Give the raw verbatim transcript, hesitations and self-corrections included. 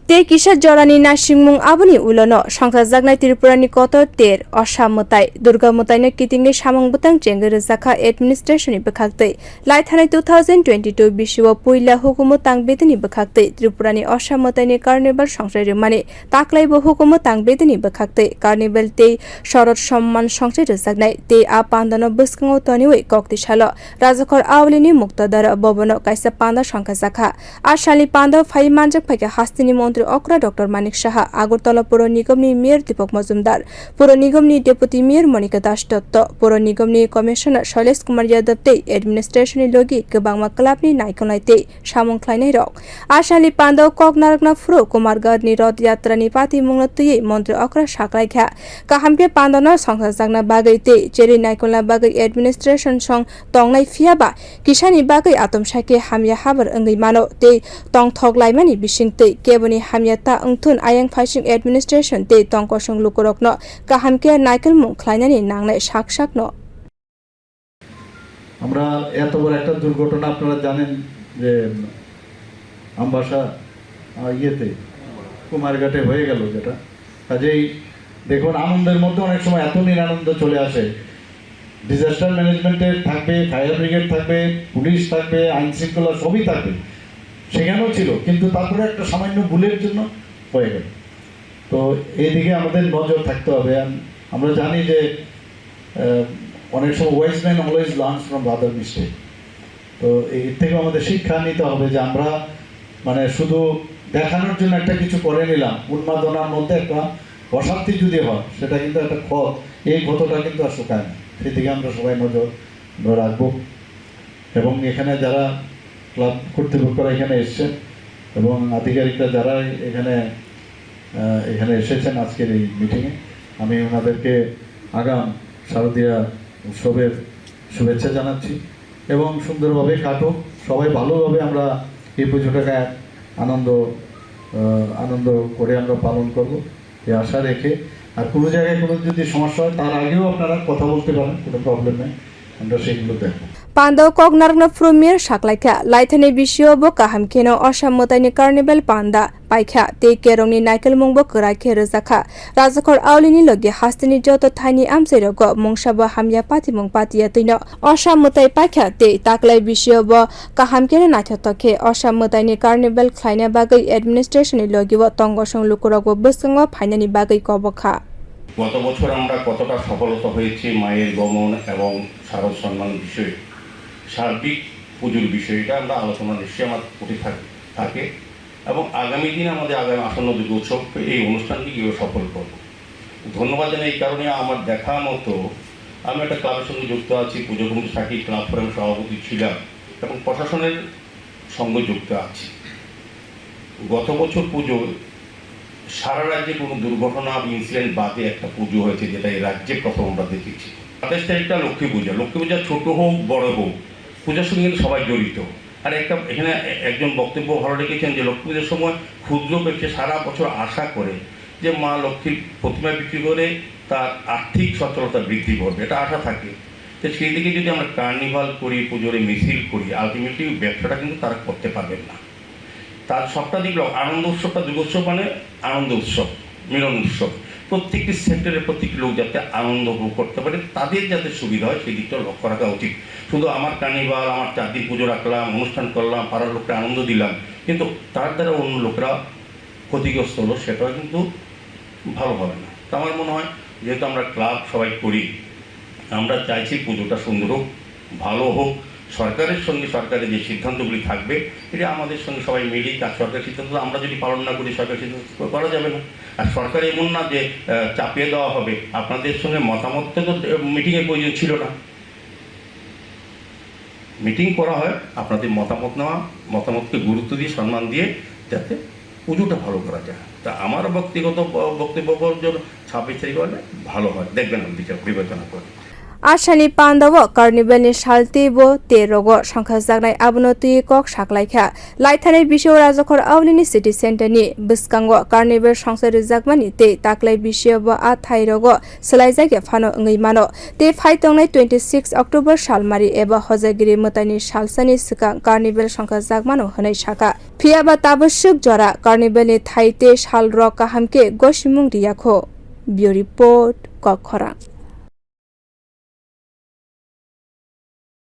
Tei kisa jorani naisingmung aboni ulono songchajaknai Tripurani kotor ter Osa mwtai, Durga mwtaino kitingwi samung bwtang chengwi rwjakha administration ni bwkhaktwi. Laithanai two thousand twenty-two bisio puila hukumu tang bedini bwkhaktwi Tripurani Osa mwtaini carnival songchai rwmani taklaibo hukumu tang bedini bwkhaktwi carnival tei Shorod Somman songchai rwjaknai tei a pandano bwskango toniwi kokti salo Rajakhor Aulini Muktadara Bhabono kaisa panda songkhajakha. A salni panda phai manjak phaikha hasteni montri okra Doctor Manik Saha, Agartala Puro Nigomni Mayor Deepak Majumdar, Puro Nigomni Deputy Mayor Monika Das Dotto, Puro Nigomni Commissioner Shailesh Kumar Yadav tei administration ni logi kwbangma club ni naikolnai tei samung khlainairok. A salni pandao kok narwkna phuru Kumargarhni Rath Yatrani patimungno twiwi montri okra saklaikha. Kaham khe pandano songchajakna bagwi tei cherwi naikolna bagwi administration song tongnai, phiya ba kisani bagwi atomsa khe hamya habar wngwi mano tei tongthok laimani bisingtwi keboni hamya ta wngthun ayang phaising administration tei tongkosong lukurokno kaham khe naikolmung khlainani nangnai sak sakno. আমরা এত বড় একটা দুর্ঘটনা আপনারা জানেন যে আমবাসা, আহ, ইয়েতে, কুমারঘাটে হয়ে গেল যেটা। কাজেই দেখুন, আনন্দের মধ্যে অনেক সময় এত নিরানন্দ চলে আসে। ডিজাস্টার ম্যানেজমেন্টের থাকবে, ফায়ার ব্রিগেড থাকবে, পুলিশ থাকবে, আইন শৃঙ্খলা সবই থাকবে, সেখানেও ছিল, কিন্তু তারপরে একটা সামান্য ভুলের জন্য হয়ে গেল। তো এইদিকে আমাদের নজর থাকতে হবে। আম-, আমরা জানি যে, আহ, অনেক সময় wise man always learns from other mistake। তো এর থেকে আমাদের শিক্ষা নিতে হবে যে আমরা মানে শুধু দেখানোর জন্য একটা কিছু করে নিলাম, উন্মাদনার মধ্যে একটা অশান্তি যদি হয়, সেটা কিন্তু একটা ক্ষত, এই ক্ষতটা কিন্তু আর শুকায় না। সেদিকে আমরা সবাই নজর আমরা রাখবো। এবং এখানে যারা ক্লাব কর্তৃপক্ষরা এখানে এসছেন এবং আধিকারিকরা যারা এখানে, আহ, এখানে এসেছেন আজকের এই মিটিংয়ে, আমি ওনাদেরকে আগাম শারদীয়া উৎসবের শুভেচ্ছা জানাচ্ছি এবং সুন্দরভাবে কাটুক, সবাই ভালোভাবে আমরা এই পুজোটাকে আনন্দ, আহ, আনন্দ করে আমরা পালন করব, এই আশা রেখে। আর কোনো জায়গায় কোনো যদি সমস্যা হয়, তার আগেও আপনারা কথা বলতে পারেন, কোনো প্রবলেম নেই, আমরা সেগুলো দেখব। Panda o kok narwkna phuru Mayor saklaikha, laithani bisio bo kaham kheno Osa mwtaini carnival panda paikha tei kerongni naikolmungbo kwrak khe rwjakha. Rajakhor Aulini logi hasteni joto thaini amchairogo mungsabo hamya patimung patiya twino Osa mwtai paikha tei taklai bisio bo kaham kheno naithothok khe Osa mwtaini carnival khlaina bagwi administration ni logi o tongosong lukurokbo bwskango phainani bagwi kobok kha. গত বছর আমরা কতটা সফলতা হয়েছি মায়ের গমন এবং শারদ সম্মান বিষয়ে, সার্বিক পুজোর বিষয়ে এটা আমরা আলোচনা নিশ্চয়ই আমার উঠে থাকে, থাকে এবং আগামী দিনে আমাদের আগামী আসন্ন দুর্গোৎসব এই অনুষ্ঠানকে কীভাবে সফল করব। ধন্যবাদ জানাই এই কারণে আমার দেখা মতো আমি একটা ক্লাবের সঙ্গে যুক্ত আছি, পুজো কমিটির সাথে ক্লাব ফোরাম সভাপতি ছিলাম এবং প্রশাসনের সঙ্গে যুক্ত আছি। গত বছর পুজো সারা রাজ্যে কোনো দুর্ঘটনা বা ইনসিডেন্ট বাদে একটা পুজো হয়েছে, যেটা এই রাজ্যে প্রথম আমরা দেখেছি। সাতাশ তারিখটা লক্ষ্মী পূজা, লক্ষ্মী পূজা ছোট হোক বড় হোক, পূজার সঙ্গে কিন্তু সবাই জড়িত। আর একটা এখানে এ-, একজন বক্তব্য ভালো রেখেছেন যে লক্ষ্মী পুজোর সময় ক্ষুদ্র ব্যবসা সারা বছর আশা করে যে মা লক্ষ্মীর প্রতিমা বিক্রি করে তার আর্থিক সচ্ছলতা বৃদ্ধি ঘটবে, এটা আশা থাকে। তো সেই দিকে যদি আমরা কার্নিভাল করি, পুজোরে মিছিল করি, আলটিমেটলি ব্যবসাটা কিন্তু তারা করতে পারবেন না। তার সবটা দিক লক্ষ্য, আনন্দ উৎসবটা, দুর্গোৎসব মানে আনন্দ উৎসব, মিলন উৎসব। প্রত্যেকটি সেক্টরের প্রত্যেকটি লোক যাতে আনন্দ উপভোগ করতে পারে, তাদের যাতে সুবিধা হয়, সেই দিকটা লক্ষ্য রাখা উচিত। শুধু আমার কার্নিভাল, আমার চার দিন পুজো রাখলাম, অনুষ্ঠান করলাম, পাড়ার লোককে আনন্দ দিলাম, কিন্তু তার দ্বারা অন্য লোকেরা ক্ষতিগ্রস্ত হলো, সেটাও কিন্তু ভালো হবে না। তো আমার মনে হয়, যেহেতু আমরা ক্লাব সবাই করি, আমরা চাইছি পুজোটা সুন্দর হোক, ভালো হোক। সরকারের সঙ্গে সরকারের যে সিদ্ধান্তগুলি থাকবে, এটা আমাদের সঙ্গে সবাই মিলেই কাজ। সরকারের সিদ্ধান্ত তো আমরা যদি পালন না করি, সরকারের সিদ্ধান্ত তো করা যাবে না। আর সরকার এমন না যে, আহ, চাপিয়ে দেওয়া হবে। আপনাদের সঙ্গে মতামত তো, আহ, মিটিংয়ের প্রয়োজন ছিল না। মিটিং করা হয়, আপনাদের মতামত নেওয়া, মতামতকে গুরুত্ব দিয়ে, সম্মান দিয়ে, যাতে পুজোটা ভালো করা যায়। তা আমার ব্যক্তিগত ব-, বক্তব্য বলতে ছাব্বিশ তারিখ হলে ভালো হয়, দেখবেন আপনি বিচার বিবেচনা করে। Asani pandao Carnival ni sal teibo tei rogo songkhajaknai abono twi kok saklaikha. Laithanai bisio Rajakhor Aulini City Center ni bwskango Carnival songsa rijakmani tei taklai bisio bo a thai rogo swlaijak ya phano wngwi mano. Tei phai tongnai twenty six October salmari eba Hojagiri mwtaini salsani swkang Carnival songkhajakmano hwnwi sakha. Phiyaba tabuk swk jora Carnival ni thai tei sal rok kaham khe gosimung riyakho. Bureau Report, Kokkhorang.